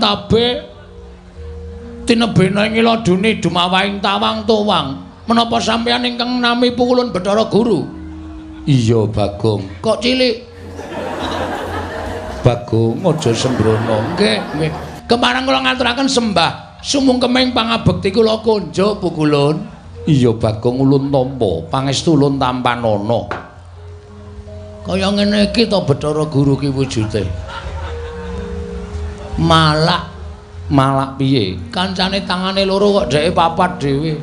Tabe tinebena ing ladune dumawahing tawang tuwang. Menapa sampeyan ingkang nami pukulun Bathara Guru? Iya, Bagong. Kok cilik? Bagong aja sembrono. Nggih, nggih. Kepareng kula ngaturaken sembah sumungkeming pangabekti kula konjo pukulun. Iya, Bagong, ulun tampa, pangestu ulun tampanana. Kaya ngene iki to Bathara Guru ki wujude. Malak, malak piye? Kancane tangane loro kok dheke papat dhewe.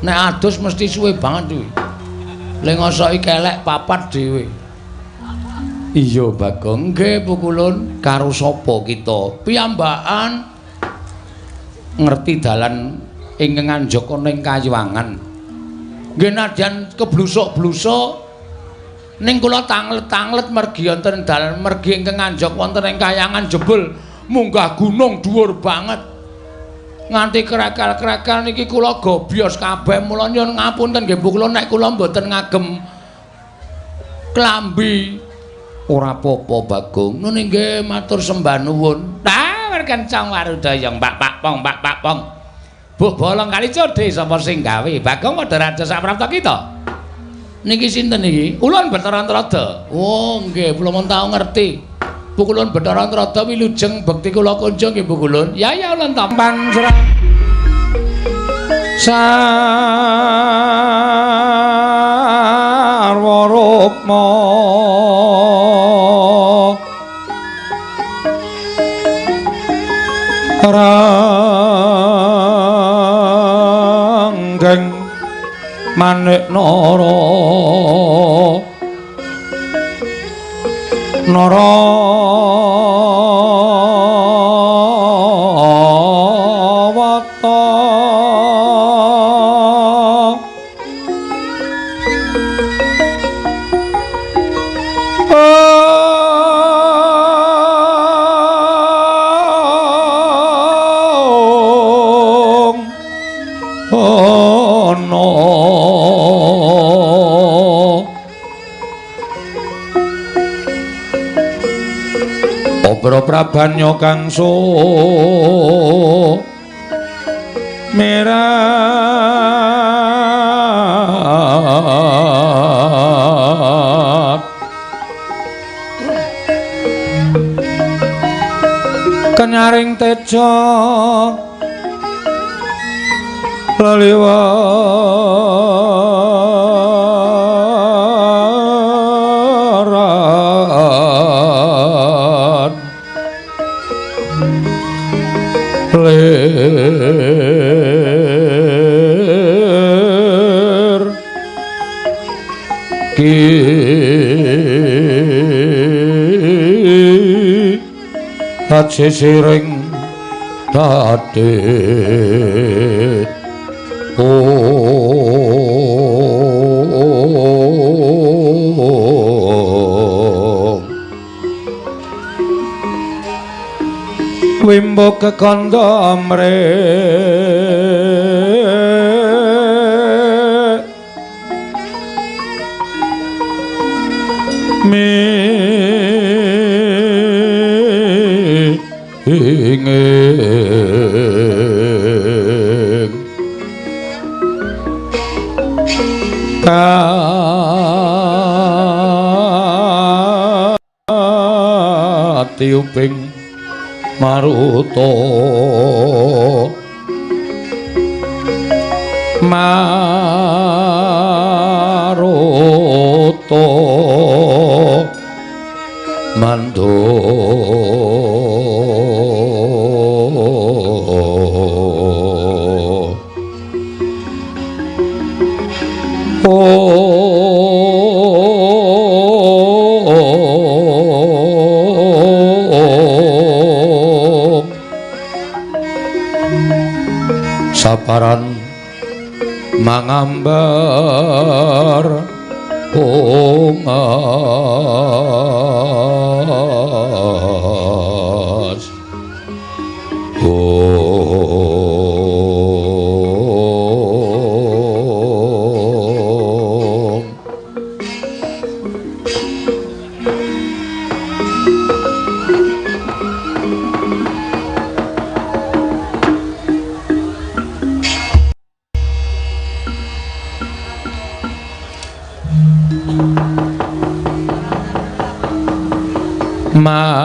Nek adus mesti suwe banget kuwi. Le ngosoki kelek papat dhewe. Iya, Bagong. Nggih, pukulun. Karo sapa kita? Piyambakan ngerti dalan ingkang anjaka ning kayuwangan. Nggih nadyan keblusuk-blusuk ning kula tanglet-tanglet mergi wonten dalan mergi ingkang anjak wonten ing kayangan jebul munggah gunung dhuwur banget. Nganti krekel-krekel niki kula gobyos kabeh. Mula nyuwun ngapunten nggih kula nek kula mboten ngagem klambi. Ora apa-apa, Bagong. Nun nggih matur sembah nuwun. Tah kencang warudaya mbak pak pong mbak pak pong. Buh bolong kali codhe sapa sing gawe? Bagong padha raja saprapta kita. Niki sinten niki? Ulun Bathara Antrada. Oh nggih, kula mun tau ngerti. Pukulun Bathara Antrada wilujeng bekti kula kunjung nggih pukulun. Ya ya ulun tampan srah. Sarwa rukma ranggeng manik nara nara wata Obro prabanya kangso merat kenyaring teja leliwaran lir ki sisiring dadit Wimbo kekandha mre minging katiuping maruta maruta mando saparan mangambar ungas om. Mangkya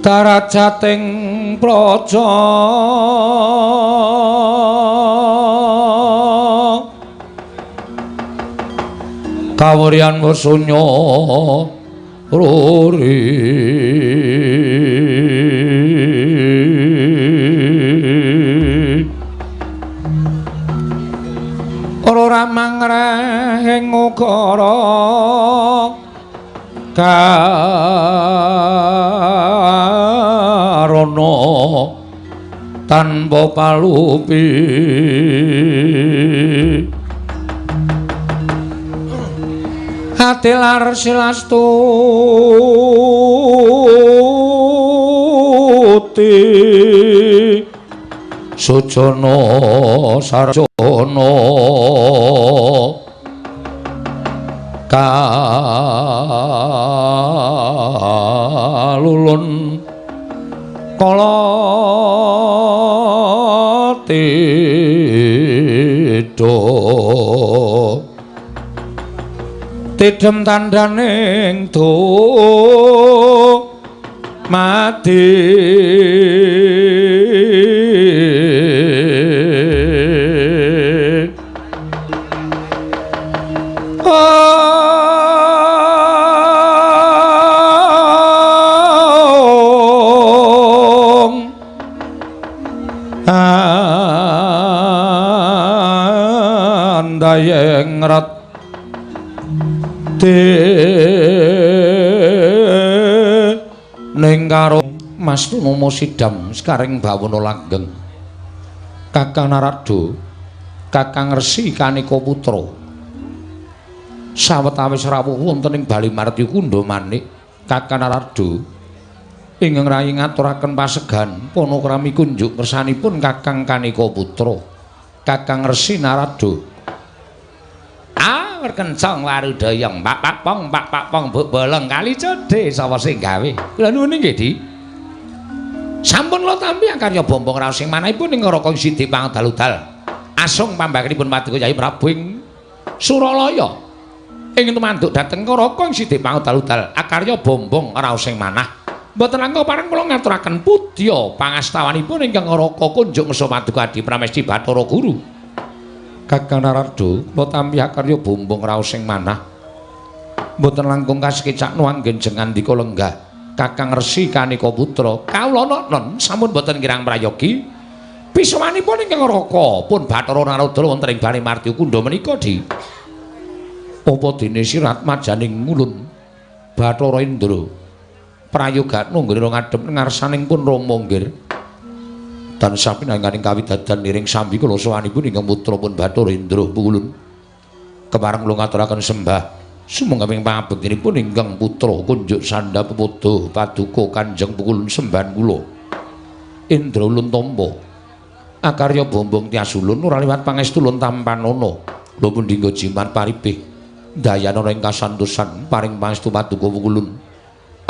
darajating praja kawuryan wasunya ruri ora mangreh ing ukara karana tanpa palupi atilar silastuti sujana sarjana kalulun kala tidha tidhem tandhaning do mati andayeng rat ning karo Mas Tunomo Sidam sekaring bawana langgeng Kakang Narada Kakang Resi Kanika Putra sawetawis rawuh wonten ing Bali Marti Kundha Manik Kakang Narada ingkang rayi ngaturaken pasegan panakrami kunjuk kersanipun Kakang Kanika Putra Kakang Resi Narada. Kencang warudayang pak pak pong pak pak pong buk bolong kali codhe sapa sing gawe. Kula nuwun nggih Di. Sampun kula tampi akarya bombong raos sing manahipun ing Raka Sidi pangdal-udal. Asung pambakenipun Paduka Yai Prabu ing Suralaya. Ing tumanduk dhateng Raka Sidi pangdal-udal akarya bombong raos sing manah. Mboten langkung pareng kula ngaturaken pudya pangastawanipun ingkang Raka kunjuk ngersa Paduka Adi Pramesti Bathara Guru. Kakang Narada kula tampi akarya bombong raos sing manah. Mboten langkung kasekecakno anggen jeng ngandika lenggah Kakang Resi Kanika Putra kawula non sampun boten kirang prayogi. Pisawanipun ingkang Raka pun Bathara Narada wonten ing Bali Marti Kundha menika Di. Apa dene sirat majaning ulun Bathara Indra prayogakno nggih ngadhep ngarsaning pun Rama nggih. Tansah pinanganing kawidadan niring sambi kula sowanipun ingkang putra pun Bathara Indra pulun. Kepareng kula ngaturaken sembah sumangga ing pangabektinipun ingkang putra kunjuk sandha pepodo paduka Kanjeng Pukulun sembahan kula. Indra ulun tampa akarya bombong tias ulun ora liwat pangestu ulun tampanana. Kula pundi nggo jimat paripih dayanana ing kasantosan paring pangestu paduka Pukulun.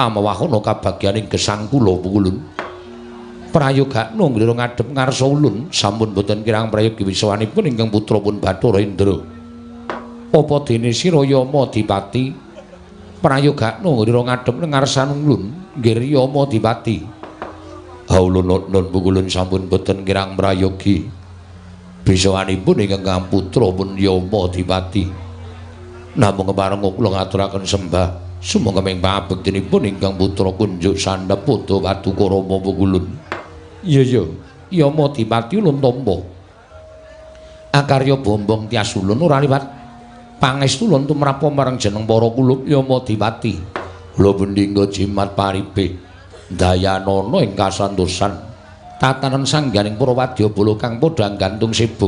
Amawahana kabagyaning gesang kula Pukulun. Prayogakno nglira ngadhep ngarsa ulun sampun boten kirang prayogi wisawanipun ingkang putra pun Bathara Indra. Apa dene sira Yama Dipati prayogakno nglira ngadhep ngarsan ulun nggih Yama Dipati. Haulun nun pukulun sampun boten kirang prayogi bisawanipun ingkang putra pun Yama Dipati. Namung kepareng kula ngaturaken sembah sumangga ing pangabektinipun ingkang putra kunjuk sandhap padha paduka Rama pukulun. Iya iya, Yama Dipati ulun tampa. Akarya bombong tias ulun ora liwat pangestu ulun tumrap marang jeneng para kulup Yama Dipati. Kula bendingga jimat paripih dayanana ing kasantosan tatanan sangganing para wadyabala kang padha nggantung seba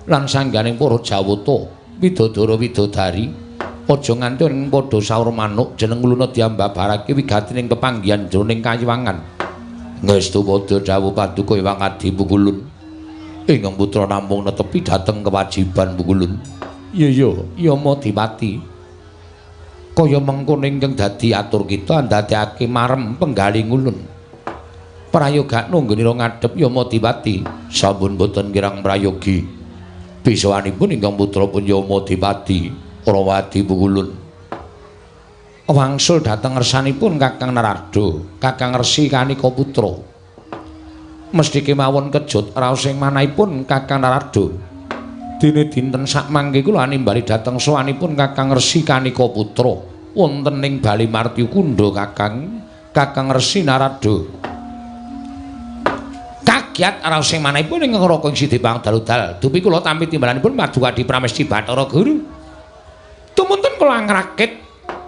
lan sangganing para jawata widodara widodari aja nganti ing padha saur manuk jeneng uluna diambabarake wigatining pepanggihan jroning kayiwangan. Ngestu padha dawuh paduka Hyang Adi Pukulun. Ingkang putra namung netepi dhateng kewajiban Pukulun. Iya iya, Yama Dipati. Kaya mengkono ingkang dadi atur kita ndadekake marem penggaling ulun. Prayogakno nggenira ngadhep Yama Dipati sampun boten kirang prayogi. Bisawanipun ingkang putra pun Yama Dipati Rawadi Pukulun. Wangsul dhateng ngersanipun Kakang Narada, Kakang Resi Kanika Putra. Mesthi kemawon kejut raos ing manahipun Kakang Narada. Dene dinten sakmangke kula nimbali dhateng sowanipun Kakang Resi Kanika Putra wonten ing Bali Martya Kunda Kakang, Kakang Resi Narada. Kagiat raos ing manahipun ing Raka ing Sidi Pangdaludal. Dupi kula tampi timbalanipun Paduka Adi Pramesti Bathara Guru. Tumunten kula ngrakit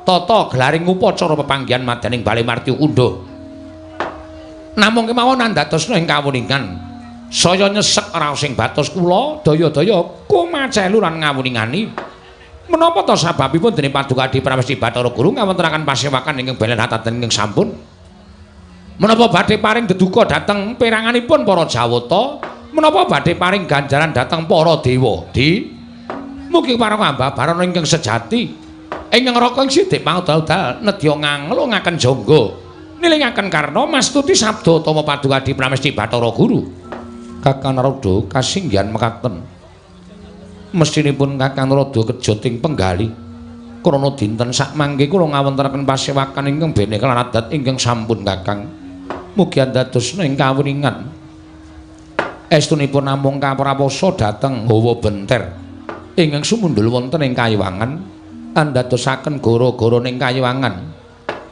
tata gelaring upacara pepanggihan madyaning Bali Martya Kunda. Namung kemawon andadosna ing kawuningan. Saya nyesek raos ing batos kula, daya-daya kumacelu lan ngawuningani. Menapa ta sababipun dene Paduka Adi Pramesti Bathara Guru ngawontenaken pasewakan ingkang belen hataten ingkang sampun? Menapa badhe paring deduka dhateng peranganipun para Jawata? Menapa badhe paring ganjaran dhateng para dewa? Di mugi para ambabarana ingkang sejati ingkang raka ing sidik pangdal-dal nedya nganglungaken jangga nilingaken karna mastuti sabda utama Paduka Adi Pramesti Bathara Guru. Kakang Narada kasinggihan mekaten. Mestinipun Kakang Narada kejut ing penggali krana dinten sakmangke kula ngawontenaken pasewakan ingkang bene kelan adat ingkang sampun Kakang. Mugi andadosna ing kawuningan. Estunipun namung kaprawosa dhateng hawa benter ingkang sumundhul wonten ing kayiwangan andadosaken gara-gara ning kayiwangan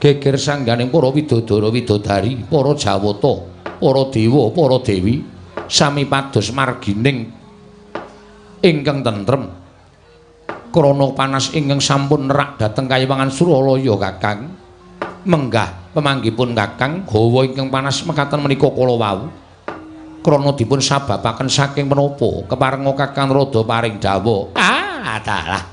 geger sangganing para widodara widodari, para jawata, para dewa, para dewi sami pados margining ingkang tentrem krana panas ingkang sampun nerak dhateng kayiwangan Suralaya Kakang. Menggah pemanggipun Kakang hawa ingkang panas mekaten menika kala wau krana dipun sababaken saking menapa keparenga Kakang Narada paring dawuh. Ah dalah.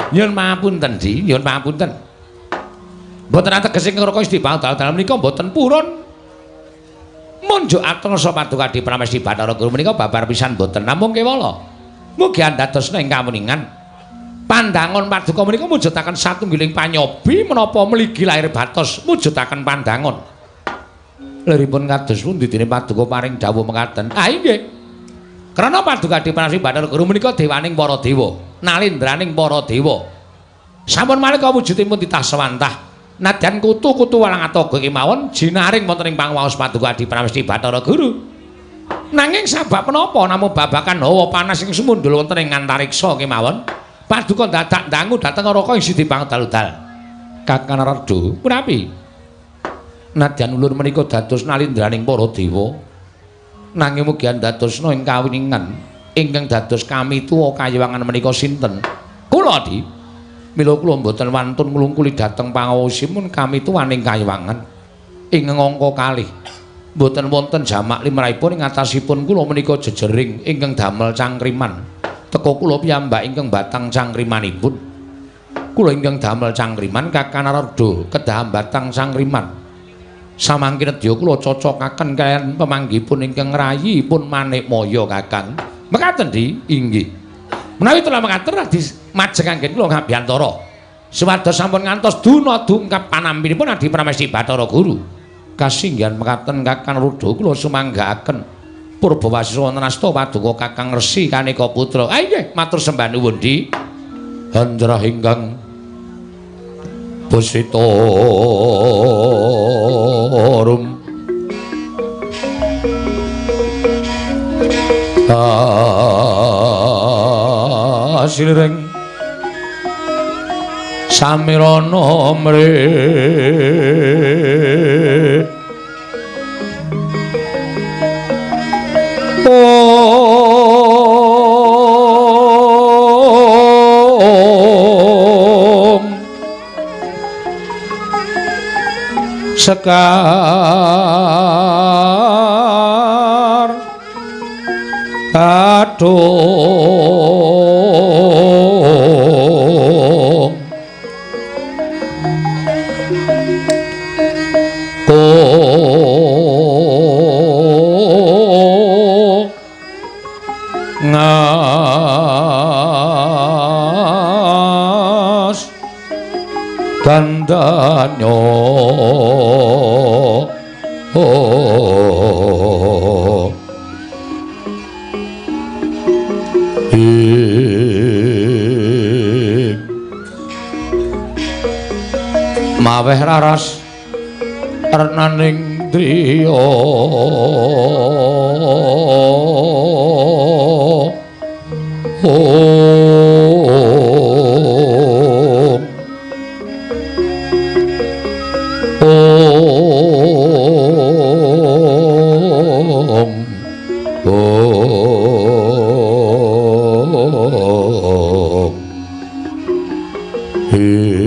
Nyuwun pangapunten Di, nyuwun pangapunten. Mboten ateges ing Raka Isti Pangdal menika mboten purun. Munjuk atmasa Paduka Adi Pramesti Bathara Guru menika babar pisan mboten namung kewala. Mugi andadosna ing kawuningan. Pandangon paduka menika mujudaken satunggiling panyobi menapa mligi lahir batos mujudaken pandangon. Liripun kados pundi dene paduka paring dawuh mekaten? Ah inggih. Krana Paduka Adi Pramesti Bathara Guru menika dewaning para dewa, nalindraning para dewa. Sampun malika wujudipun titah sewantah. Nadyan kutu-kutu walang atoga kemawon jinaring wonten ing pangwaos Paduka Adi Pramesti Bathara Guru. Nanging sabab menapa namung babakan hawa panas ing sumundhul wonten ing antariksa kemawon, paduka dadak dangu dhateng Raka ing Sidi Pangdaludal. Kakang Narada, punapi? Nadyan ulun menika dados nalindraning para dewa, nanging mugi andadosna ing kawuningan ingkang dados kamituwa kayiwangan menika sinten? Kula Di. Mila kula mboten wantun nglungkuli dhateng pangaosipun kamituwaning kayiwangan ing angka kalih. Mboten wonten jamak limrahipun ing atasipun kula menika jejering ingkang damel cangkriman. Teka kula piyambak ingkang batang cangkrimanipun. Kula ingkang damel cangkriman Kakang Narada kedah batang cangkriman. Samangke nedya kula cocokaken kaliyan pemanggipun ingkang ngrayipun Manikmaya Kakang. Mekaten Di? Inggih. Menawi telah mekaten radi majeng anggen kula ngabiyantara. Supados sampun ngantos duna dungkap panampinipun Adi Pramesti Bathara Guru. Kasinggihan mekaten Kakang Narada kula sumanggaaken Purbawasisa wonten asta paduka Kakang Resi Kanika Putra. Ah inggih, matur sembah nuwun Di. Handrah ingkang busita rum asireng samirana mre om sekar kadung ko ngas gandanyo oh. Maweh raras renaning driya. Om Om Om Ing.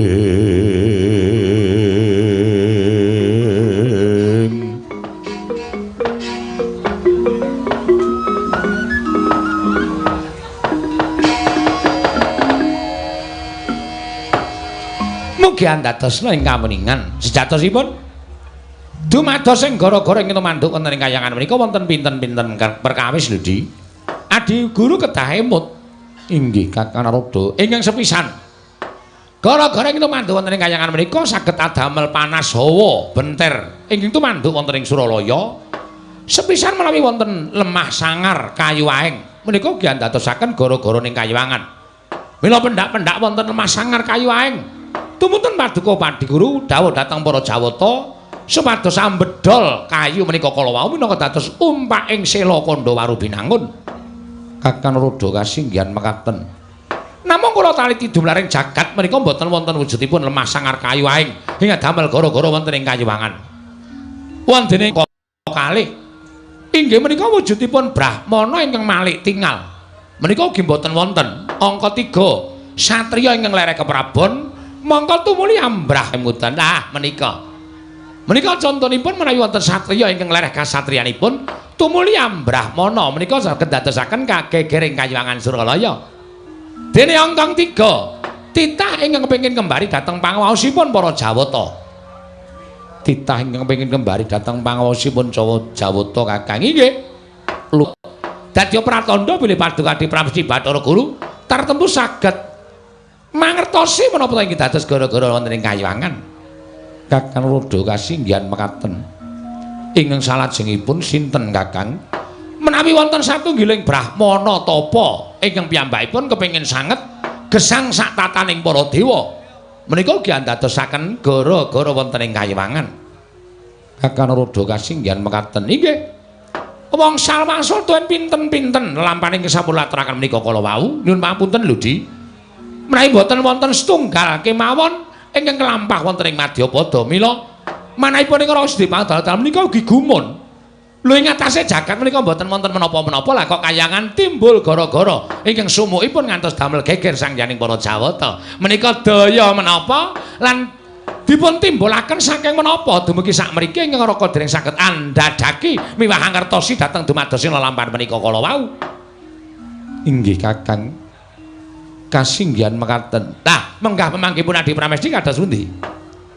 Mugi andadosna ing kaweningan sejatosipun dumados ing gara-gara ing tumanduk wonten ing kayangan menika wonten pinten-pinten perkawis lho Di. Adi guru kedah emut. Inggih Kakang Narada. Ingkang sepisan, gara-gara ing tumanduk wonten ing kayangan menika saged adamel panas hawa benter ingkang tumanduk wonten ing Suralaya. Sepisan menawi wonten lemah sangar kayu aeng menika ugi andadosaken gara-gara ning kayangan. Mila pendak-pendak wonten lemah sangar kayu aeng tumuntun paduka Padiguru dawuh dhateng para Jawata supados ambedol kayu menika kala wau minangka dados umpaking sela kandha Warubinangun. Kakang Narada kasinggihan mekaten. Namung kula taliti dumlaring jagat menika mboten wonten wujudipun lemah sangar kayu aeng ing damel gara-gara wonten ing kayuwangan. Wondene kalih inggih menika wujudipun brahmana ingkang malik tingal. Menika ugi mboten wonten. Angka 3 satriya ingkang lereh keprabon mongko tumuli ambrah emutan. Lah menika. Menika contonipun menawi wonten satriya ingkang lereh kasatriyanipun tumuli ambrahmana menika saged dadosaken kagegering kayuwangan Suralaya. Dene angka 3 titah ingkang kepengin kembali dhateng pangaosipun para Jawata. Titah ingkang kepengin kembali dhateng pangaosipun Jawata Kakang inggih. Dadi pratandha bilih paduka Adi Pramesti Bathara Guru tartemtu saged mangertosi menapa ingkang dados gara-gara wonten ing kayuwangan. Kakang Narada kasinggihan mekaten. Ingkang salajengipun sinten Kakang? Menawi wonten satunggiling brahmana tapa ingkang piyambakipun kepengin sanget gesang sak tataning para dewa. Menika ugi andadosaken gara-gara wonten ing kayuwangan. Kakang Narada kasinggihan mekaten. Inggih. Wong salwangsul tuen pinten-pinten lelampahan ingkang sampun laturaken menika kala wau. Nyuwun pangapunten lho Di. Menawi mboten wonten setunggal kemawon ingkang kelampah wonten ing madyapada, mila manahipun ing rasa dipangdal menika ugi gumun. Lho ing atase jagat menika mboten wonten menapa-menapa lah kok kayangan timbul gara-gara ingkang sumukipun ngantos damel geger sangyaning para Jawata. Menika daya menapa lan dipun timbulaken saking menapa dumugi sakmriki ingkang raka dereng saged andhadhaki miwah angertosi dhateng dumadosi lelampahan menika kala wau. Inggih Kakang. Kasinggihan mekaten. Lah, menggah pemanggihipun Adi Pramesti kados pundi?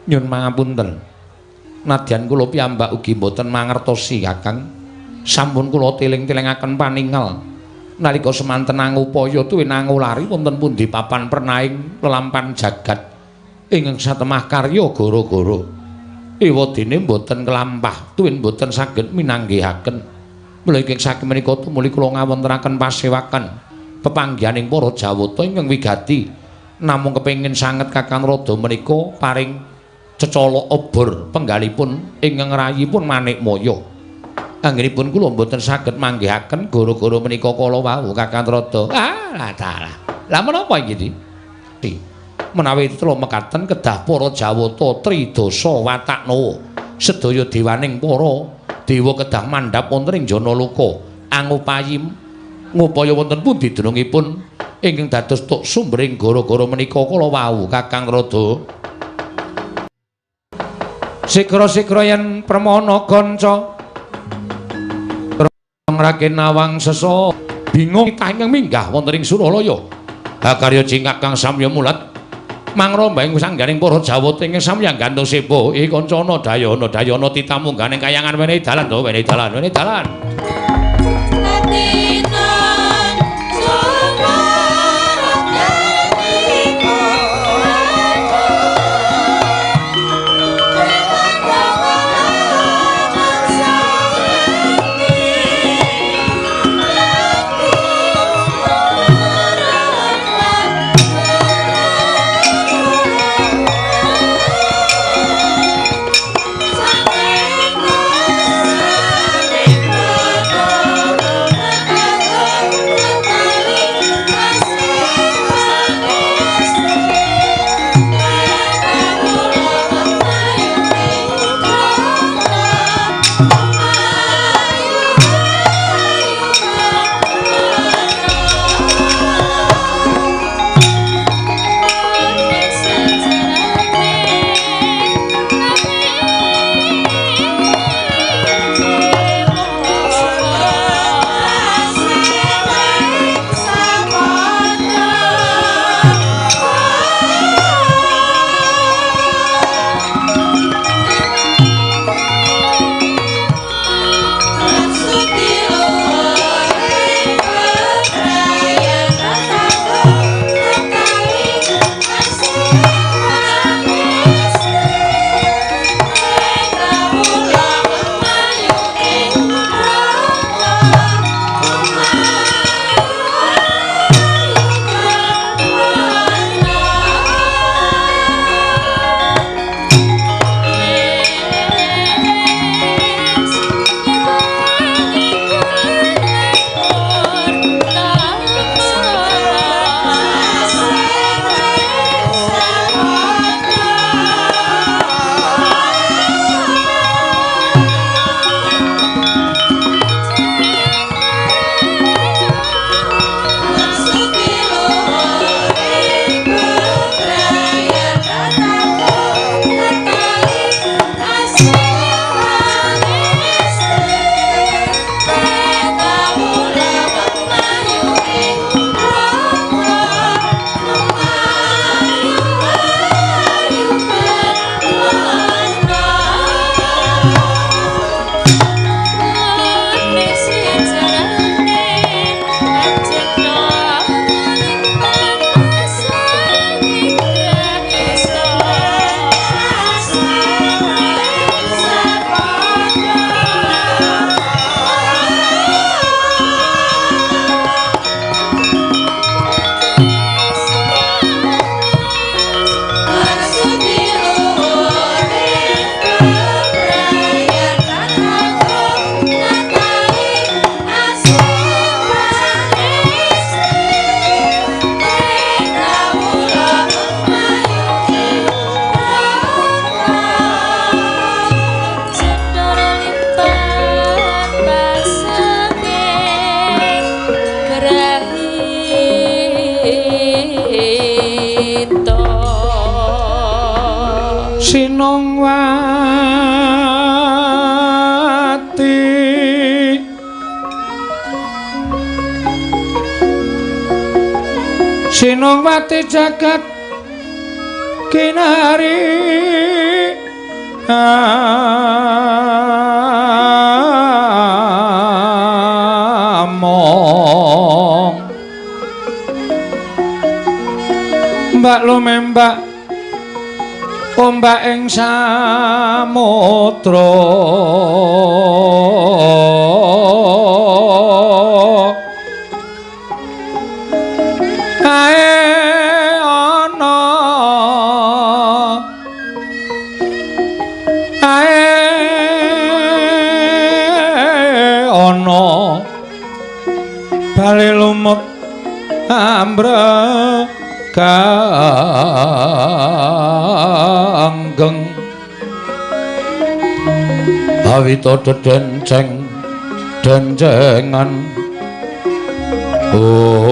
Nyun pangapunten. Nadyan kula piyambak ugi mboten mangertosi Kakang. Sampun kula teling-telingaken paningal nalika semanten angupaya tuwin angulari wonten pundi papan pernaing lelampahan jagat ingkang satemah karya gara-gara. Ewadene mboten kelampah tuwin mboten saged minanggihaken. Mula ingkang saking menika tumuli kula ngawontenaken pasewakan pepanggihaning para Jawata ingkang wigati. Namung kepengin sanget Kakang Narada menika paring cecolok obor penggalipun ingkang rayipun Manikmaya. Anggenipun kula mboten saged manggihaken gara-gara menika kala wau Kakang Narada. Ah, dalah. Lah menapa iki, Di? Menawi tela mekaten kedah para Jawata tridasa wataknawa sedaya dewaning para dewa kedah mandhap wonten ing Janaloka angupayi ngupaya wonten pundi dunungipun ingkang dados tuk sumbering gara-gara menika kala wau Kakang Narada. Sigra-sigra yen permana kanca ngrake nawang sesa bingung titah ingkang minggah wonten ing Suralaya. Hakarya cingkak kang samya mulat mangrombaing sangganing para Jawata ingkang samya gantung sepo. Ih kancana dayana dayana titamu ngganing kayangan wenehi dalan to, wenehi dalan, wenehi dalan. Sinongwati Sinongwati jagat kinari among mbak lumembak ombak ing samudra kae ana kae ana bali lumut ambre ganggeng awita dedenceng dencengan oh.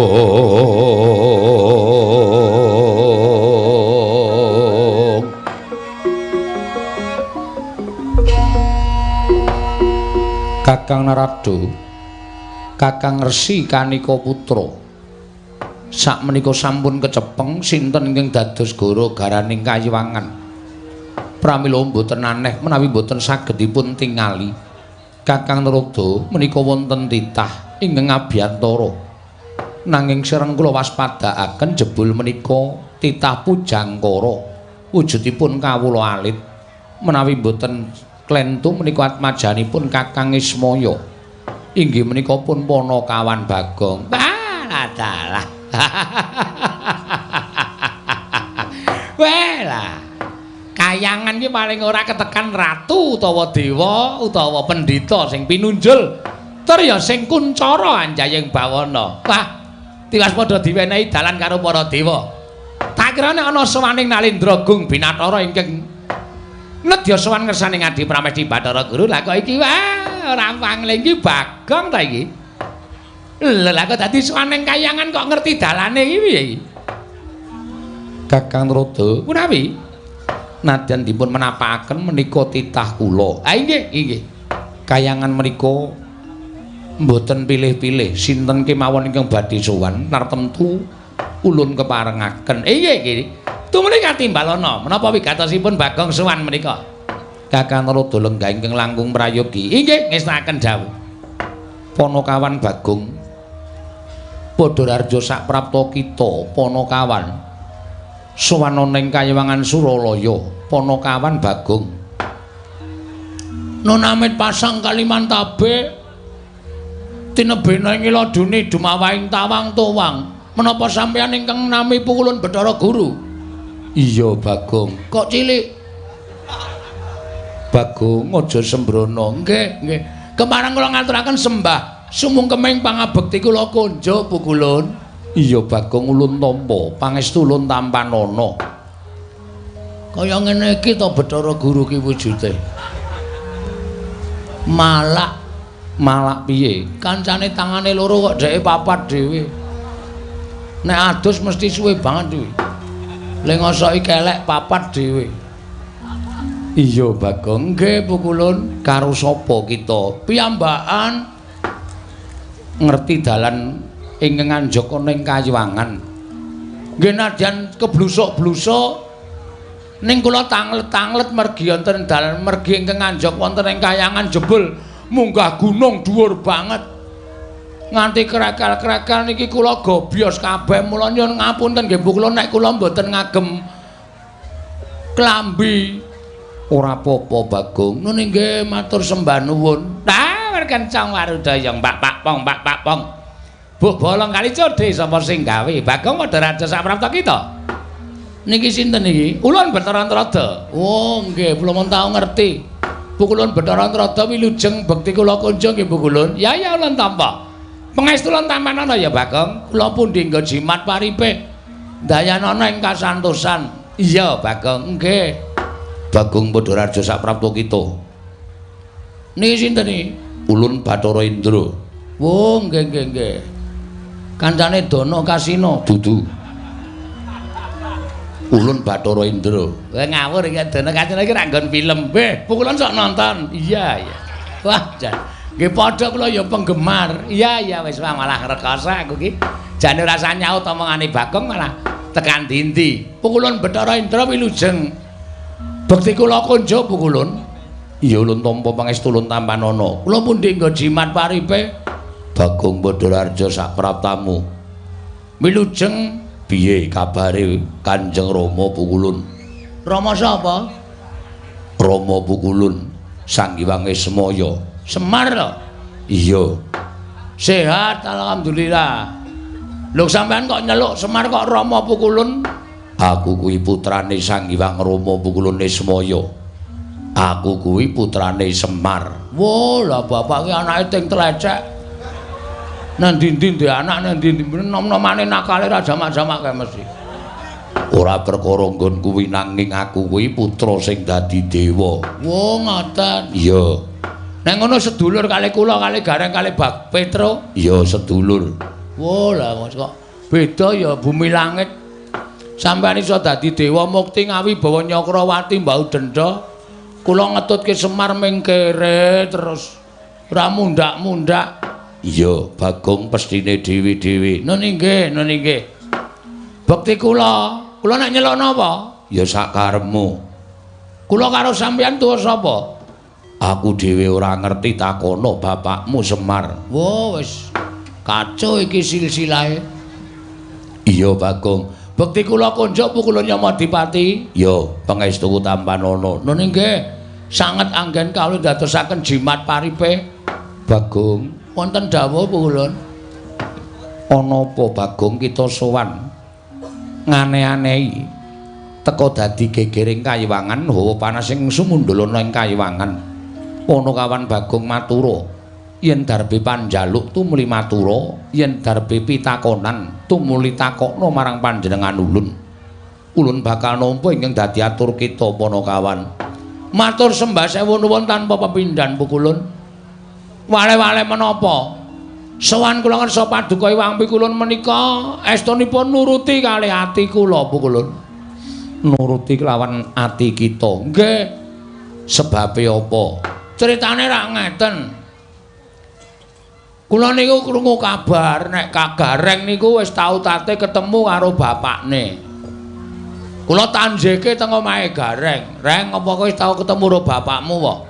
Kakang Narada, Kakang Resi Kanika Putra, sakmenika sampun kecepeng sinten ingkang dados goro garaning kayiwangan. Pramila mboten aneh menawi mboten saged dipun tingali. Kakang Narada menika wonten titah ingkang abiyantara. Nanging sereng kula waspadaaken jebul menika titah Pujangkara wujudipun kawula alit. Menawi mboten klentu menika atmajanipun Kakang Ismaya. Inggih menika pun Panakawan Bagong. Alah dalah. Welah. Kayangan iki paling ora ketekan ratu utawa dewa utawa pendhita sing pinunjul. Tur ya sing kuncara anjayeng bawana. Wah, tiwas padha diwenehi dalan karo para dewa. Tak kira nek ana sowaning Nalendra Gung Binathara ingkang nedya sowan ngersane Ngadi Pramesti Bathara Guru. Lah kok iki wah ora pangling iki Bagong ta iki. Lha kok dadi sowan ning kayangan kok ngerti dalane iki piye iki? Kakang Narada, menawi nadyan dipun menapakaken menika titah kula. Ah inggih, inggih. Kayangan menika mboten pilih-pilih sinten kemawon ingkang badhe sowan tartemtu ulun keparengaken. Inggih iki. Tumuli katimbalana menapa wigatosipun Bagong sowan menika? Kakang Narada lenggah ingkang langkung prayogi. Inggih, ngestakaken dawuh. Panakawan Bagong padha rarja saprapta kita Panakawan sowan ana ing kayiwangan Suralaya. Panakawan Bagong nunamit pasang Kalimantabe tinebena ing ladune dumawahing tawang tuwang. Menapa sampeyan ingkang nami pukulun Bathara Guru? Iya Bagong. Kok cilik? Bagong aja sembrono. Nggih, nggih. Kemarang kula ngaturaken sembah sumungkeming pangabekti kula konjo pukulun. Iya Bagong ulun tampa, pangestu ulun tampanana. Kaya ngene iki to Bathara Guru ki wujude. Malak, malak piye? Kancane tangane loro kok dheke papat dhewe. Nek adus mesti suwe banget kuwi. Le ngosoki kelek papat dhewe. Iya Bagong. Nggih pukulun. Karo sapa kita? Piyambakan ngerti dalan ingkang anjaka ning kayiwangan. Nggih nadyan keblusuk-blusuk ning kula tanglet-tanglet mergi wonten dalan mergi ingkang anjak wonten ing kayangan jebul munggah gunung dhuwur banget. Nganti krekal-krekal niki kula gobyos kabeh. Mula nyuwun ngapunten nggih Bu kula nek kula mboten ngagem klambi. Ora apa-apa Bagong. Nun nggih matur sembah nuwun. Tah kencang warudaya mbak pak pong mbak pak pong. Bu bolong kali codhe sapa sing gawe? Bagong padha raja saprapta kita. Niki sinten niki? Ulun Bathara Narada. Oh nggih, kula mun tau ngerti. Bu kulun Bathara Narada wilujeng bekti kula kunjung nggih Bu kulun. Ya ya ulun tampa. Pangestu ulun tampanana ya Bagong. Kula pundi nggo jimat paripe. Dayanana ing kasantosan. Iya Bagong, nggih. Bagong padha raja saprapta kita. Niki sinten iki? Ulun Bathara Indra. Oh nggih nggih nggih. Kancane Dana Kasina dudu. Ulun Bathara Indra. Wah ngawur iki dene kancane iki ra nggon film. Weh, pukulan sok nonton. Iya, iya. Wah, jan. Nggih padha kula ya penggemar. Iya, iya wis malah rekoso aku iki. Jane ora usah nyaut omongane Bagong malah tekan dindi. Pukulun Bathara Indra wilujeng. Bekti kula kunjuk pukulun. Iya ulun tampa pangestu ulun tampanana. Kula pundi nggo jimat paripe? Bagong Badararja sak praptamu. Wilujeng piye kabare Kanjeng Rama Pukulun? Rama sapa? Rama Pukulun Sang Hyang Ismaya. Semar lho. Iya. Sehat alhamdulillah. Lho sampean kok nyeluk Semar kok Rama Pukulun? Aku kuwi putrane Sang Hyang Rama Pukulun Ismaya. Aku kuwi putrane Semar. Wah, lah bapak ki anake ting tlecek. Nang ndi-ndi ndek anak nang ndi-ndi nom-nomane nakale ra jamak-jamak kae mesti. Ora perkara nggon kuwi nanging aku kuwi putra sing dadi dewa. Wah, ngoten. Iya. Nek ngono sedulur kali kula kali Gareng kali Bak Petro. Iya, sedulur. Wah, lah kok beda ya bumi langit. Sampeyan iso dadi dewa mukti ngawibawa Nyakrawati mbau denda. Kula ngetutke Semar ming kere terus ora mundak-mundak. Iya, Bagong pestine dhewe-dhewe. Nun inggih, nun inggih. Bekti kula, kula nek nyeluk napa? Ya sakarepmu. Kula karo sampeyan tuwa sapa? Aku dhewe ora ngerti takono bapakmu Semar. Wah, wis kacau iki silsilahe. Iya, Bagong. Bekti kula kunjuk pukulun Yamadipati. Ya, pangestuku tampanana. Nun inggih, sanget anggen kawula ndadosaken jimat paripe. Bagong, wonten dawuh pukulun. Ana apa Bagong kita sowan ngane-anehi teka dadi gegering kayiwangan hawa panas sing sumundul ana ing kayiwangan. Panakawan Bagong matura yen darbe panjaluk tumuli matura, yen darbe pitakonan tumuli takokna marang panjenengan ulun. Ulun bakal nampa ingkang dadi atur kita Panakawan. Matur sembah sewu nuwun tanpa pepindhan pukulun. Wale-wale menapa? Sowan kula ngersa paduka Iwang Pikulun menika estunipun nuruti kalih ati kula pukulun. Nuruti kelawan ati kita. Nggih. Sebabe apa? Critane rak ngeten. Kula niku krungu kabar nek Kagareng niku wis tau tate ketemu karo bapakne. Kula tanjeke teng omahe Gareng. Reng, apa kowe wis tau ketemu karo bapakmu wae?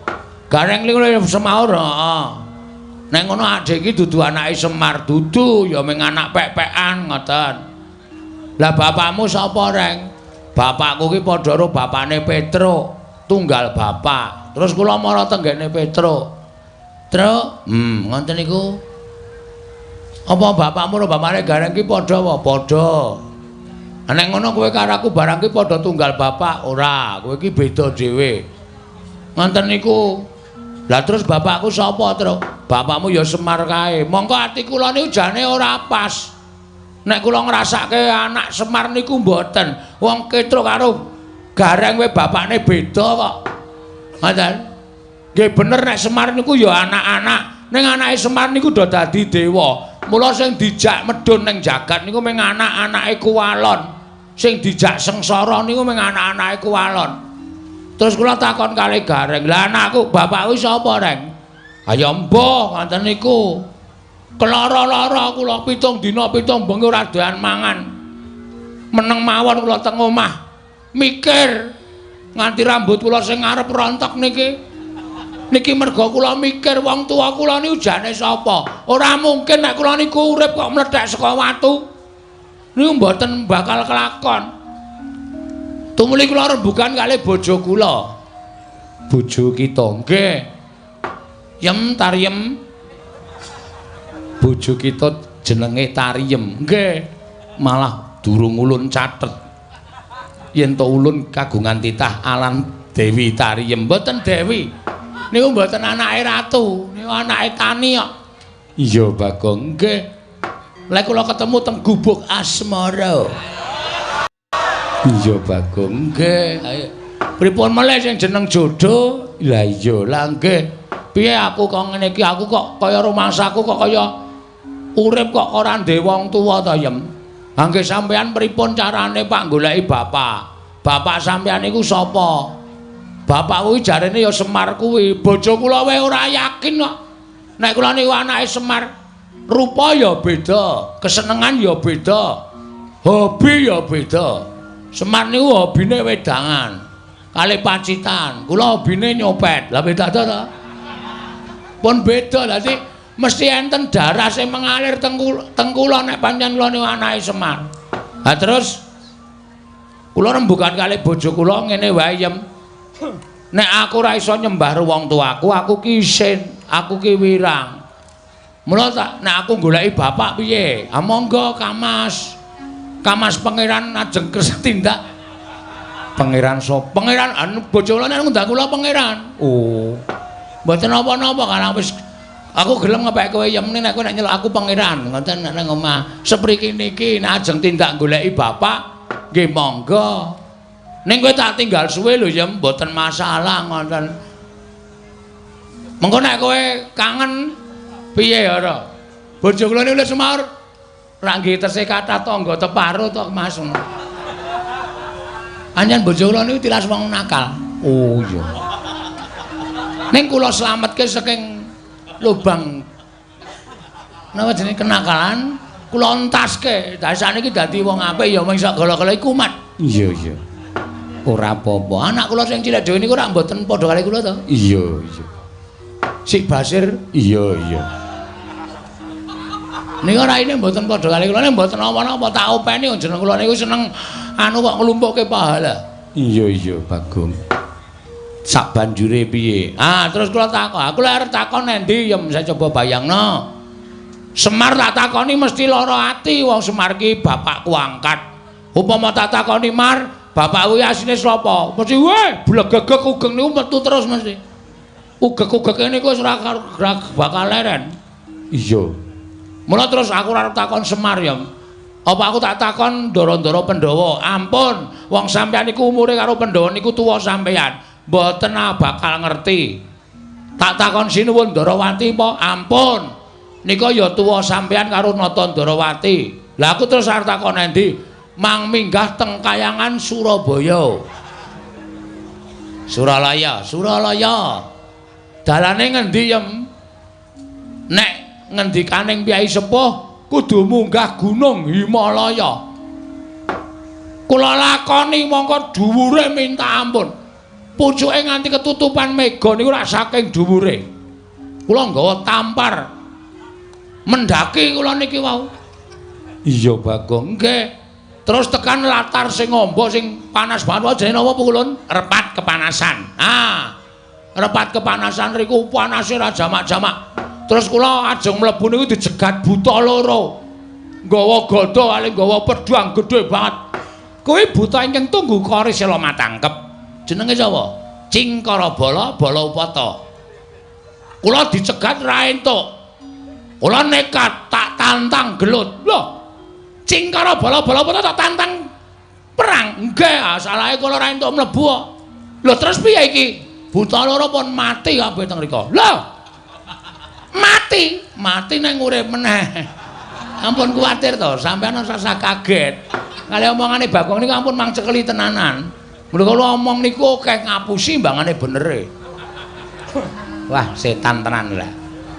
Gareng niku semaur, heeh. Nek ngono adhe iki dudu anake Semar, dudu ya mung anak pek-pekan ngoten. Lah bapakmu sapa, Reng? Bapakku ki padha karo bapakne Petruk, tunggal bapak. Terus kula mara tenggene Petruk. Truk, ngoten niku. Apa bapakmu karo bapakne Gareng ki padha apa? Padha. Nek ngono kowe karo aku barang ki padha tunggal bapak, ora, kowe ki beda dhewe. Ngoten niku. Lah terus bapakku sapa, Truk? Bapakmu ya Semar kae. Mongko ati kula niku jane ora pas. Nek kula ngrasake anak Semar niku mboten. Wong Petruk karo Gareng kowe bapakne beda kok. Ngoten. Nggih bener nek Semar niku ya anak-anak. Ning anake Semar niku do dadi dewa. Mula sing dijak medhun ning jagat niku mung anak-anake Kuwalon. Sing dijak sengsara niku mung anak-anake Kuwalon. Terus kula takon kali Gareng, "Lah anakku, bapakku sapa, Reng?" "Ayo mbah, ngoten niku. Kelara-lara kula 7 dina 7 bengi ora doyan mangan. Meneng mawon kula teng omah. Mikir nganti rambut kula sing ngarep rontok niki. Niki merga kula mikir wong tuwa kula niku jane sapa? Ora mungkin nek kula niku urip kok mlethek saka watu. Niku mboten bakal kelakon." Tumuli kula rembugan kalih bojo kula. Bojo kita nggih. Yem Tariem. Bojo kita jenenge Tariem. Nggih. Malah durung ulun catet. Yen to ulun kagungan titah alan Dewi Tariem. Mboten Dewi. Niku mboten anake ratu, niku anake tani kok. Iya, Bagong. Nggih. Lek kula ketemu teng gubuk asmara. Iya, Bagong. Nggih. Ayo. Pripun melih sing jeneng jodoh? Lah iya, lah nggih. Piye aku kok ngene iki? Aku kok kaya rumangsaku kok kaya urip kok ora ndek wong tuwa ta, Yem? Ha nggih sampean pripun carane Pak goleki bapak? Bapak sampeyan niku sapa? Bapak kuwi jarene ya Semar kuwi. Bojo kula wae ora yakin kok. Nek kula niku anake Semar, rupa ya beda, kesenengan ya beda, hobi ya beda. Semar niku hobine wedangan, kalih pacitan. Kula hobine nyopet. Lah beda to? Pun beda. Dadi mesti enten darah sing mengalir teng kula nek pancen kula niku anake Semar. Ha terus kula rembugan kalih bojo kula ngene wae yem. Nek aku ora iso nyembah wong tuaku, aku ki isin, aku ki wirang. Mula tak nek aku goleki bapak piye? Ah monggo Kamas. Kamas pangeran ajeng kersa tindak. Pangeran sapa? Pangeran anu bojo kula nek ngundang kula pangeran. Oh. Mboten napa-napa karang wis aku gelem ngepek kowe yem nek kowe nek nyeluk aku pangeran ngoten nek nang omah. Sepriki niki nek ajeng tindak goleki bapak nggih monggo. Ning kowe tak tinggal suwe lho ya mboten masalah ngoten. Mengko nek kowe kangen piye ya ora? Bojo kula niku wis semaur ra nggih tesih kathah tangga teparo to Mas. Anjen bojo kula niku tilas wong nakal. Oh iya. Ning kula slametke saking lubang napa jenenge kenakalan, kula entaske. Dadi sakniki dadi wong apik ya mung sak gala-gala iku kumat. Iya iya. Ora apa-apa. Anak kula sing cilik dhewe niku ora mboten padha kali kula to. Iya iya. Sik Basir. Iya iya. Niku raine mboten padha kali kula nek mboten napa-napa tak openi jeneng kula niku seneng anu kok nglumpukke pahala. Iya iya Bagong. Sak banjure piye? Ah terus kula takon, aku lek arep takon endi ya saya coba bayangno. Semar tak takoni mesti lara ati wong Semar ki bapakku angkat. Upama tak takoni Mar, bapak kuwi asline sapa? Mesti weh blegegeg ugeng niku metu terus mesti. Ugeg-ugege niku wis ora bakal leren. Iya. Mula terus aku ora arep takon Semar ya. Apa aku tak takon ndara-ndara Pandhawa? Ampun, wong sampeyan niku umure karo Pandhawa niku tuwa sampeyan. Mboten bakal ngerti. Tak takon sinuwun Ndarawati apa? Ampun. Nika ya tuwa sampeyan karo Nata Ndarawati. Lah aku terus arep takon endi? Mang minggah teng kayangan Surabaya. Suralaya, Suralaya. Dalane ngendi yem? Nek ngendikaning Kyai Sepuh kudu munggah gunung Himalaya. Kula lakoni mongko dhuwure minta ampun. Pucuke nganti ketutupan mega niku rak saking dhuwure. Kula nggawa tampar. Mendaki kula niki wau. Iya Bagong. Nggih. Terus tekan latar sing ngombo sing panas banget jenenge napa Pukulun? Repat kepanasan. Ah. Repat kepanasan riku panase ra jamak-jamak. Terus kula ajeng mlebu niku dijegat buta loro. Nggawa gada kali nggawa pedhang gedhe banget. Kuwi buta ingkang tunggu kori sela matangkep. Jenenge sapa? Cingkara Bala Bala Upata. Kula dicegat ra entuk. Kula nekat tak tantang gelut. Lho. Cingkara Bala Bala Upata tak tantang perang. Nggih, salahe kula ra entuk mlebu kok. Lho terus piye iki? Buta loro pun mati kabeh teng mriku. Lho. Mati, mati nang urip meneh. Ampun kuwatir to, sampeyan ora usah kaget. Kali omongane Bagong niku ampun mang cekeli tenanan. Mula kula omong niku akeh ngapusi mbangane benere. Wah, setan tenan lah.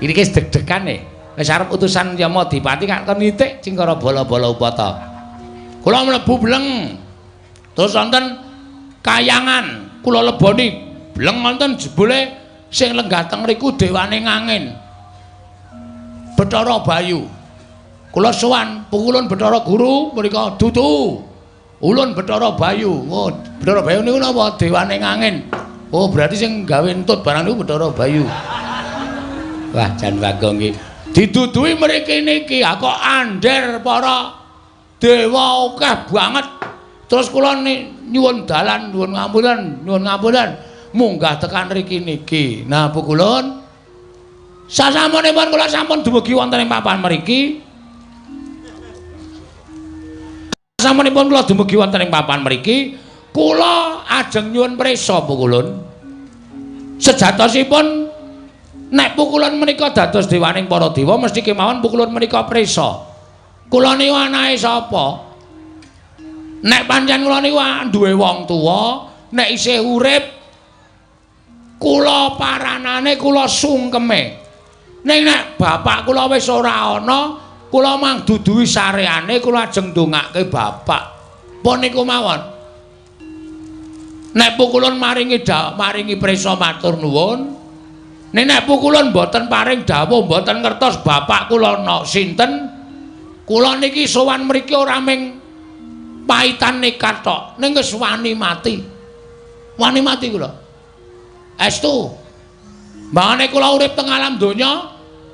Iki wis deg-degan e. Wis arep utusan Yamadipati kak kon nitik Cingkara Bala-bala Upata. Kula mlebu bleng. Terus wonten kayangan, kula leboni bleng wonten jebule sing lenggah teng mriku dewane ngangin. Bathara Bayu. Kula sowan pukulun Bathara Guru mriku dudu. Ulun Bathara Bayu. Oh, Bathara Bayu niku napa? Dewane ngangin. Oh, berarti sing gawe entut barang niku Bathara Bayu. Wah, jan Bagong iki. Didudui mriki niki, ha kok ander para dewa akeh banget. Terus kula nyuwun dalan, nyuwun ngapunten, nyuwun ngapunten munggah tekan mriki niki. Nah, pukulun sasampunipun kula sampun dumugi wonten ing papan mriki. Sasampunipun kula dumugi wonten ing papan mriki, kula ajeng nyuwun prisa pukulun. Sejatosipun nek pukulun menika dados dewaning para dewa mesti kemawon pukulun menika prisa. Kula niku anake sapa? Nek pancen kula niku duwe wong tuwa, nek isih urip kula paranane kula sungkeme. Ning nek bapak kula wis ora ana, kula mang duduhi sareane kula ajeng ndongake bapak. Pun niku mawon. Nek pukulun maringi maringi prisa matur nuwun. Nek nek pukulun mboten paring dawuh, mboten ngertos bapak kula ana sinten, kula niki sowan mriki ora ming paitan nekat tok, ning wis wani mati. Wani mati kula. Estu. Mbangane kula urip teng alam donya,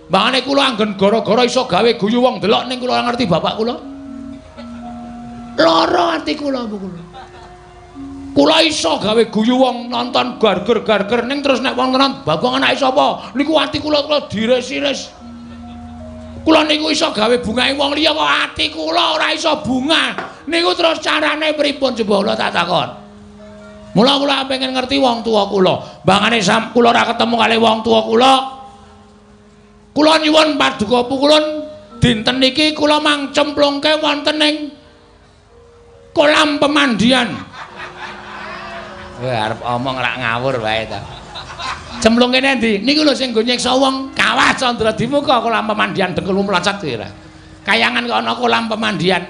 mbangane kula anggen gara-gara iso gawe guyu wong delok ning kula ngerti bapak kula. Lara ati kula kula. Kula iso gawe guyu wong nonton garger-garger ning terus nek wong tenan Bagong anake sapa? Niku ati kula kula diris-iris. Kula niku iso gawe bungahe wong liya kok ati kula ora iso bunga. Niku terus carane pripun coba kula tak takon. Mula kula pengen ngerti wong tuwa kula. Mbangane kula ora ketemu kali wong tuwa kula. Kula nyuwun paduka pukulun dinten niki kula mang cemplungke wonten ing kolam pemandian. Wah, arep omong rak ngawur wae ta. Cemplungke endi? Niku lho sing nggo nyiksa wong Kawah Candra Dimuka kolam pemandian dengkul mlocot kuwi ora. Kayangan kok ana kolam pemandian.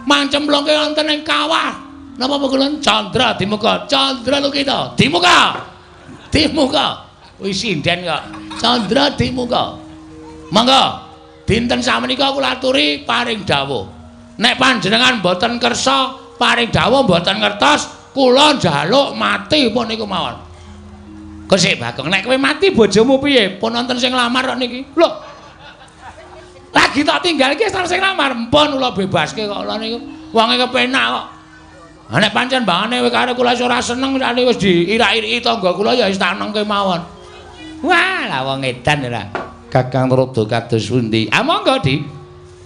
Mang cemplungke wonten ing kawah. Napa pukulun Candra Dimuka? Candra Lukita. Dimuka. Dimuka. Wis sinden kok. Candra Dimuka. Monggo. Dinten sakmenika kula aturi paring dawuh. Nek panjenengan mboten kersa paring dawuh mboten ngertos, kula njaluk mati pun niku mawon. Kok Bagong, nek kowe mati bojomu piye? Pun wonten sing nglamar kok niki. Lho. Lagi tak tinggal iki wis sing nglamar. Mpun kula bebaske kok kula niku. Wonge kepenak kok. Ha nek pancen mbangane kowe karo kula ora seneng sakniki wis diirak-iriki tangga kula ya wis tak nengke mawon. Wah, lah wong edan ora. Kakang Rada kados pundi? Ah monggo, Di.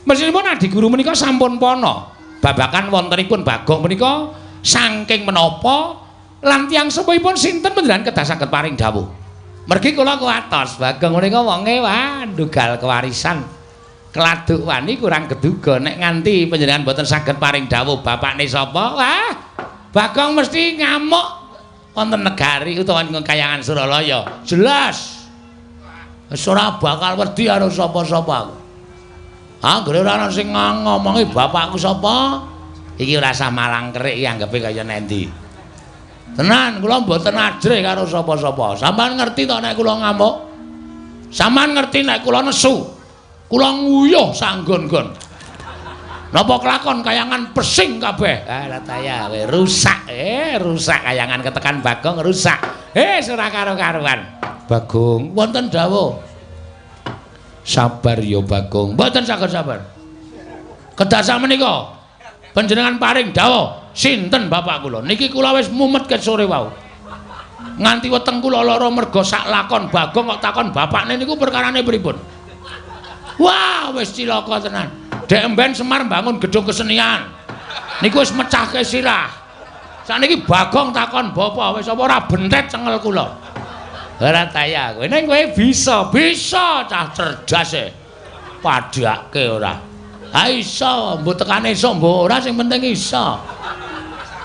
Mesinipun Adi Guru menika sampun pana. Babakan wontenipun Bagong menika saking menapa lan tiyang sepuhipun sinten panjenengan kedah saged paring dawuh. Mergi kula kuwatos Bagong menika wonge wah ndugal kewarisan. Keladuk wani kurang keduga nek nganti panjenengan mboten saged paring dawuh bapakne sapa? Wah, Bagong mesti ngamuk wonten negari utawa ing kayangan Suralaya. Jelas. Wis ora bakal wedi karo sapa-sapa aku. Anggere ora ana sing ngomongi bapakku sapa, iki ora usah malang kerik iki anggepe kaya nendi. Tenan kula mboten ajrih karo sapa-sapa. Sampeyan ngerti to nek kula ngamuk? Sampeyan ngerti nek kula nesu? Kula nguyuh sanggon-gon. Napa kelakon kayangan pesing kabeh? Ah lataya kowe rusak. Rusak kayangan ketekan Bagong rusak. Ora karo-karuan. Bagong, wonten dawuh. Sabar ya Bagong. Mboten saged sabar. Kedah sakmenika panjenengan paring dawuh sinten bapak kula? Niki kula wis mumet ket sore wau. Nganti weteng kula lara merga sak lakon Bagong kok takon bapakne niku perkarane pripun? Wah, wis cilaka tenan. Dek emben Semar mbangun gedung kesenian. Niku wis mecahke sirah. Sakniki Bagong takon bapak wis apa ora bentet cengel kula. Ora taya kowe. Ning kowe bisa, bisa cah cerdas e. Padhake ora. Ha iso, mbok tekane iso mbok ora sing penting iso.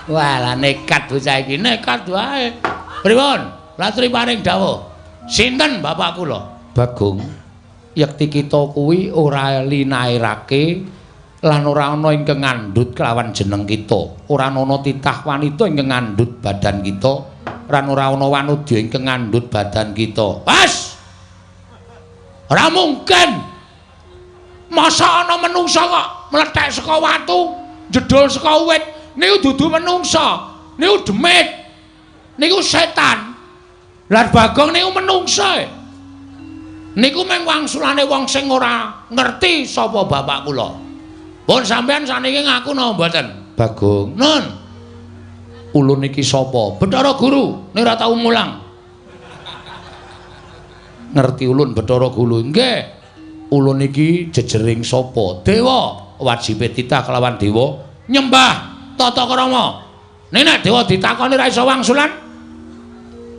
Wah, lah nekat bocah iki, nekat wae. Pripun? Latri paring dawuh. Sinten bapak kula? Bagong. Yekti kita kuwi ora linairake lan ora ana ingkang ngandhut kelawan jeneng kita. Ora ana titah wanita ingkang ngandhut badan kita, lan ora ana wanudya ingkang ngandhut badan kita. Wes. Ora mungkin. Masa ana menungsa kok mlethek saka watu, jedul saka wit, niku dudu menungsa, niku demit. Niku setan. Lah Bagong niku menungsa. Niku mung wangsulane wong sing ora ngerti sapa bapak kula. Pun sampean saniki ngaku napa mboten? Bagong. Nun. Ulun iki sapa? Bathara Guru, nek ora tau mulang. Ngerti ulun Bathara Guru? Nggih. Ulun iki jejering sapa? Dewa. Wajibe titah kelawan dewa nyembah tata krama. Nek nek dewa ditakoni ra iso wangsulan,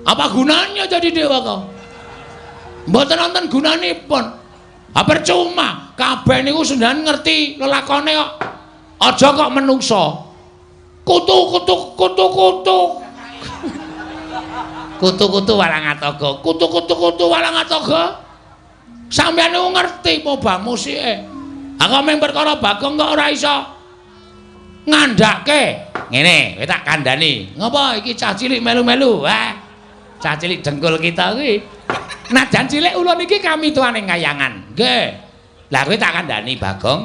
apa gunanya jadi dewa kok? Mboten wonten gunanipun. Ha percuma, kabeh niku sendan ngerti lelakone kok. Aja kok menungsa. Kutu kutu kutu kutu. Kutu kutu walang atoga. Kutu kutu kutu walang atoga. Sampeyan niku ngerti apa musike. Aku mung perkara Bagong kok ora iso ngandhake. Ngene, kowe tak kandhani. Ngopo iki cah cilik melu-melu? Wah. Cah cilik dengkul kita kuwi. Najan cilik ulun iki kami tuane kayangan. Nggih. Lah kowe tak kandhani Bagong.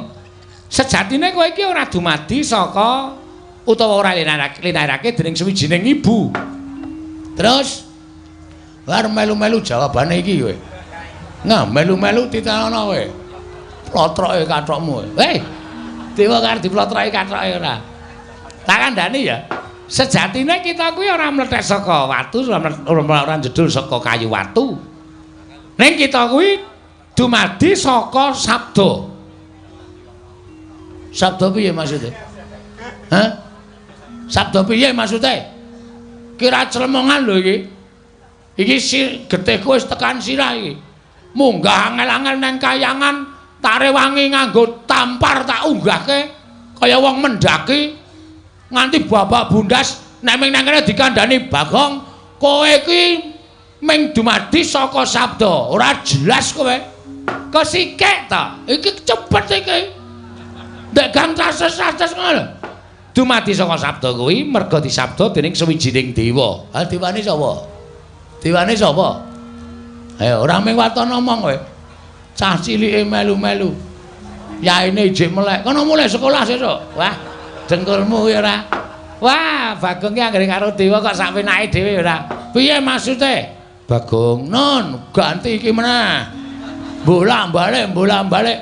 Sejatine kowe iki ora dumadi saka utawa ora linarake dening suwijining ibu. Terus bar melu-melu jawabane iki kowe. Nah, melu-melu titenono kowe. Plotroke kathokmu kowe. Hei. Dewa karo diplotroke kathoke ora. Tak kandhani ya. Sejatine kita kuwi ora mlethek saka watu, ora jedul saka kayu watu. Ning kita kuwi dumadi saka sabda. Sabda piye maksude? Hah? Sabda piye maksude? Kira clemongan lho iki. Iki getihku wis tekan sirah iki. Munggah angel-angel nang kayangan, tarewangi nganggo tampar tak unggahke kaya wong mendaki nganti babak bundas nek ming nang kene dikandhani Bagong, kowe iki ming dumadi saka sabda, ora jelas kowe. Kesikek ta? Iki cepet iki. Ndek gang cases-cases ngono lho. Dumadi saka sabda kuwi merga disabda dening suwijining dewa. Ha dewane sapa? Dewane sapa? Ayo ora mung waton omong kowe. Cah cilike melu-melu. Yaine ijik melek. Kono mulih sekolah sesuk. Wah, dengkulmu kuwi ora. Wah, Bagong ki anggere karo dewa kok sak penake dhewe ora. Piye maksude? Bagong, non, ganti iki meneh. Bolak-balik, bolak-balik.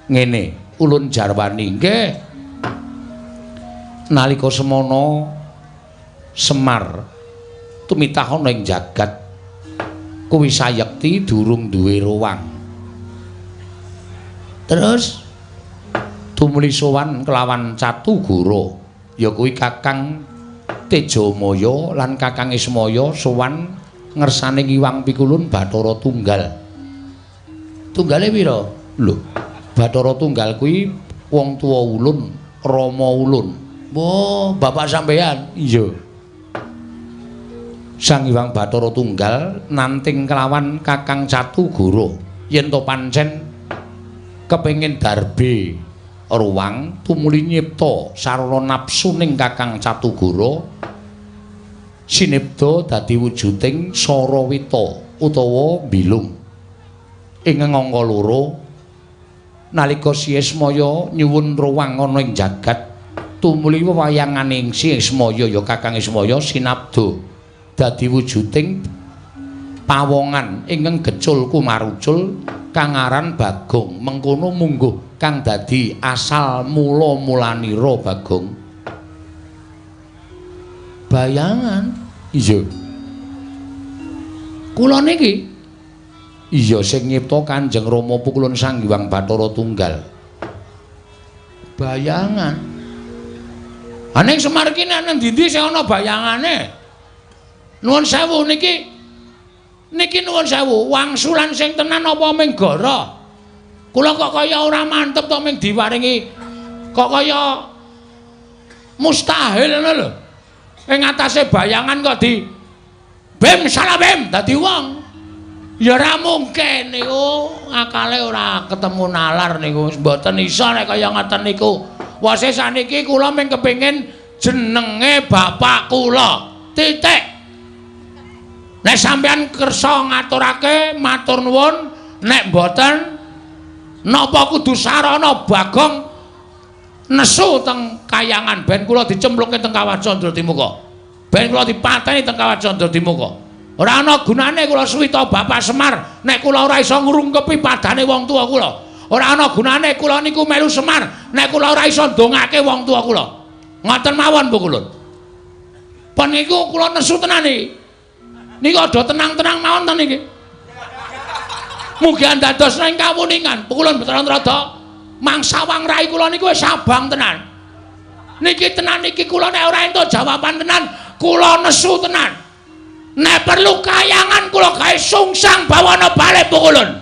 Ngene, ulun jarwani nggih. Nalika semono Semar tumitah ana ing jagat kuwi sayekti durung duwe ruwang. Terus tumuli sowan kelawan Catugara, ya kuwi Kakang Tejamaya lan Kakang Ismaya sowan ngersane Ngiwang Pikulun Bathara Tunggal. Tunggale pira? Lho, Bathara Tunggal kuwi wong tuwa ulun, rama ulun. Oh, bapak sampeyan? Iya. Sang Hyang Bathara Tunggal nanting kelawan Kakang Catugara yen to pancen kepengin darbe ruwang tumuli nyipta sarana nafsu ning Kakang Catugara sinebda dadi wujuding Sarawita utawa Bilung. Ing angka loro nalika Si Ismaya nyuwun ruwang ana ing jagat tumuli wewayanganing Si Ismaya ya Kakang Ismaya sinabda dadi wujuding pawongan ingkang gecul kumarucul kang aran Bagong. Mengkono mungguh kang dadi asal mula-mulanira Bagong. Bayangan? Iya. Kula niki? Iya, sing nyipta Kanjeng Rama Pukulun Sang Hyang Bathara Tunggal. Bayangan. Ha ning Semar iki nang ndi-ndi sing ana bayangane? Nuwun sewu niki. Niki nuwun sewu, wangsulan sing tenan apa ming gara? Kula kok kaya ora mantep to ming diwaringi kok kaya mustahil ngono lho. Ing atase bayangan kok di bim salah bim dadi wong. Ya ora mungkin niku, akale ora ketemu nalar niku. Mboten iso nek kaya ngoten niku. Wase saniki kula mung kepengin jenenge bapak kula. Titik. Nek sampeyan kersa ngaturake matur nuwun, nek mboten napa kudu sarana Bagong nesu teng kayangan ben kula dicemplungke teng Kawah Candradimuka. Ben kula dipateni teng Kawah Candradimuka. Ora ana gunane kula suwita Bapak Semar nek kula ora iso ngrungkepi padane wong tuwa kula. Ora ana gunane kula niku melu Semar nek kula ora iso ndongake wong tuwa kula. Ngoten mawon Bu Kulun. Pun niku kula nesu tenan iki. Niku aja tenang-tenang mawon to niki. Mugi andados ing kawuningan. Pukulun Bathara Narada mangsawang rai kula niku wis abang tenan. Niki tenan niki kula nek ora entuk jawaban tenan, kula nesu tenan. Nek perlu kayangan kula gawe sungsang bawana balik Pukulun.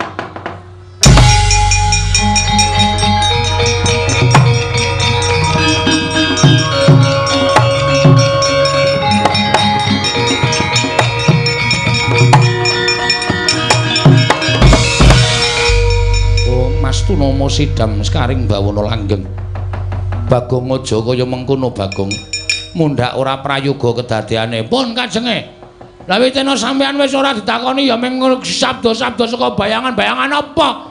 Yama sidam sekaring bawana langgeng. Bagong aja kaya mengkono Bagong. Mundhak ora prayoga kedadeane. Pun kajenge. Lah witena sampean wis ora ditakoni ya mung sabda-sabda saka bayangan-bayangan apa?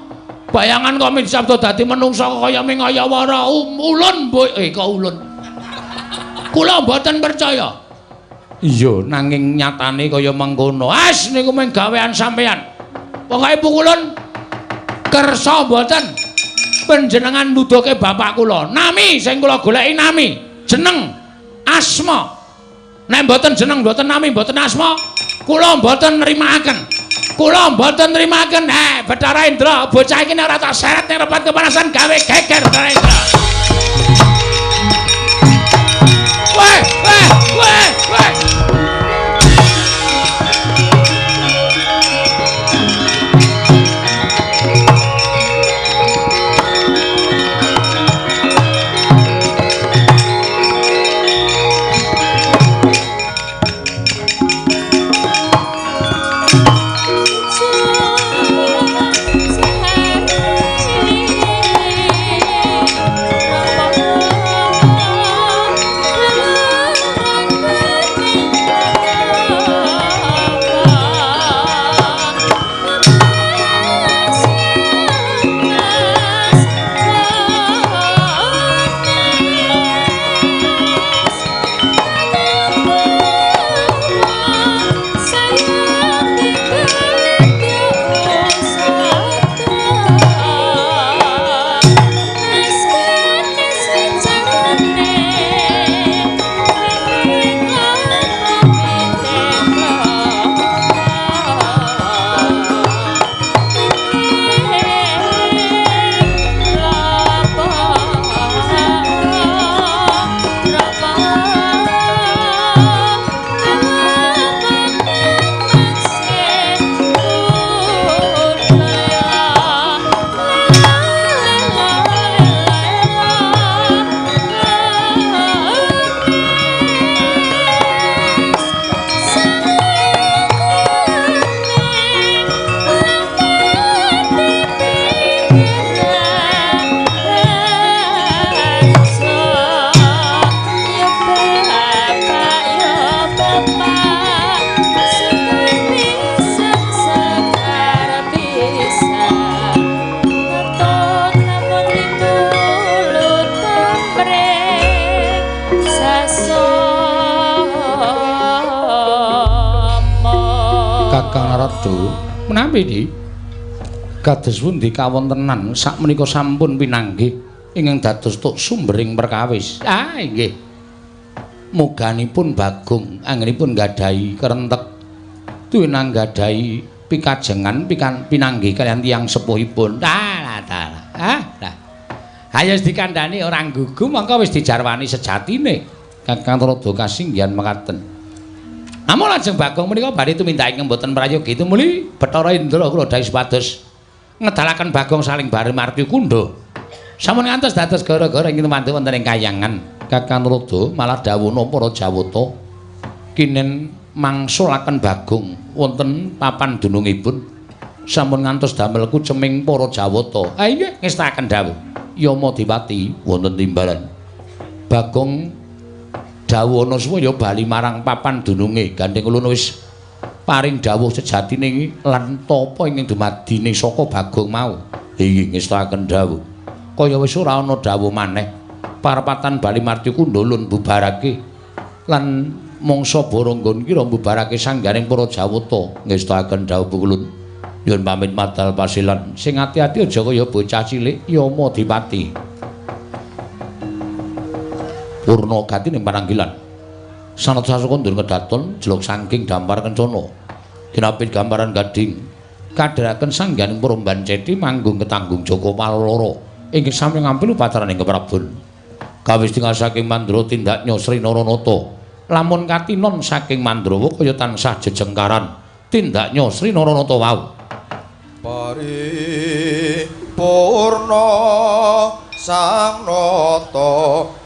Bayangan kok mung sabda dadi menungsa kaya mung kaya wara ulun kok ulun. Kula mboten percaya. Iya, nanging nyatane kaya mengkono. As niku mung gawean sampean. Pokoke pukulun kersa mboten panjenengan nuduhke bapak kula. Nami sing kula goleki nami, jeneng, asma. Nek mboten jeneng, mboten nami, mboten asma, kula mboten nrimakaken. Kula mboten nrimakaken. Bathara Indra, bocah iki nek ora tak seret ning repat kepanasan gawe geger Bathara Indra. Weh, weh, weh, weh. Menawi di kados pundi kawontenan sakmenika sampun pinanggih ingkang dados tuk sumbering perkawis. Ah inggih. Muganipun Bagong anggenipun nggadahi kerentek tuwinang nggadahi pikajengan pinanggih kaliyan tiyang sepuhipun. Ah lah. Ah lah. Ayo dikandhani ora gugu mongko wis dijarwani sejatine. Kakang Tuladha kasinggihan mekaten. Namung lajeng Bagong menika badhe tumindak ingkang boten prayogi tumuli Bathara Indra kula dawuh supados ngedalaken Bagong saling bareng marti kundha. Sampun ngantos dados gara-gara ing tumantu wonten ing kayangan. Kakang Tuladha malah dawuhna para Jawata kinen mangsulaken Bagong wonten papan dunungipun. Sampun ngantos damel kuceming para Jawata. Ah inggih ngestakaken dawuh. Yama Dipati wonten timbalan. Bagong dawuhana supaya bali marang papan dununge. Gandeng ulun wis paring dawuh sejatine lan tapa ingkang dumadine saka Bagong mau. Inggih ngestakaken dawuh. Kaya wis ora ana dawuh maneh. Parapatan bali marti kundha lun bubarake lan mangsa baranggon kira mbubarake sangganing para Jawata. Ngestakaken dawuh ulun. Nyuwun pamit madal pasilan. Sing ati-ati aja kaya bocah cilik Yama Dipati. Purna gati ning pananggilan. Sanad sasuka ndur kedaton jelok saking dampar kencana. Kinapit gambaran gading kadheraken sangganing para banceti manggung ketanggung Jaka Paloro ingkang sami ngampil upacaraning keprabon. Kawis tinggal saking Mandra tindaknya Sri Naranata. Lamun katinon saking Mandrawa kaya tansah jejengkaran tindaknya Sri Naranata wau. Paripurna sang nata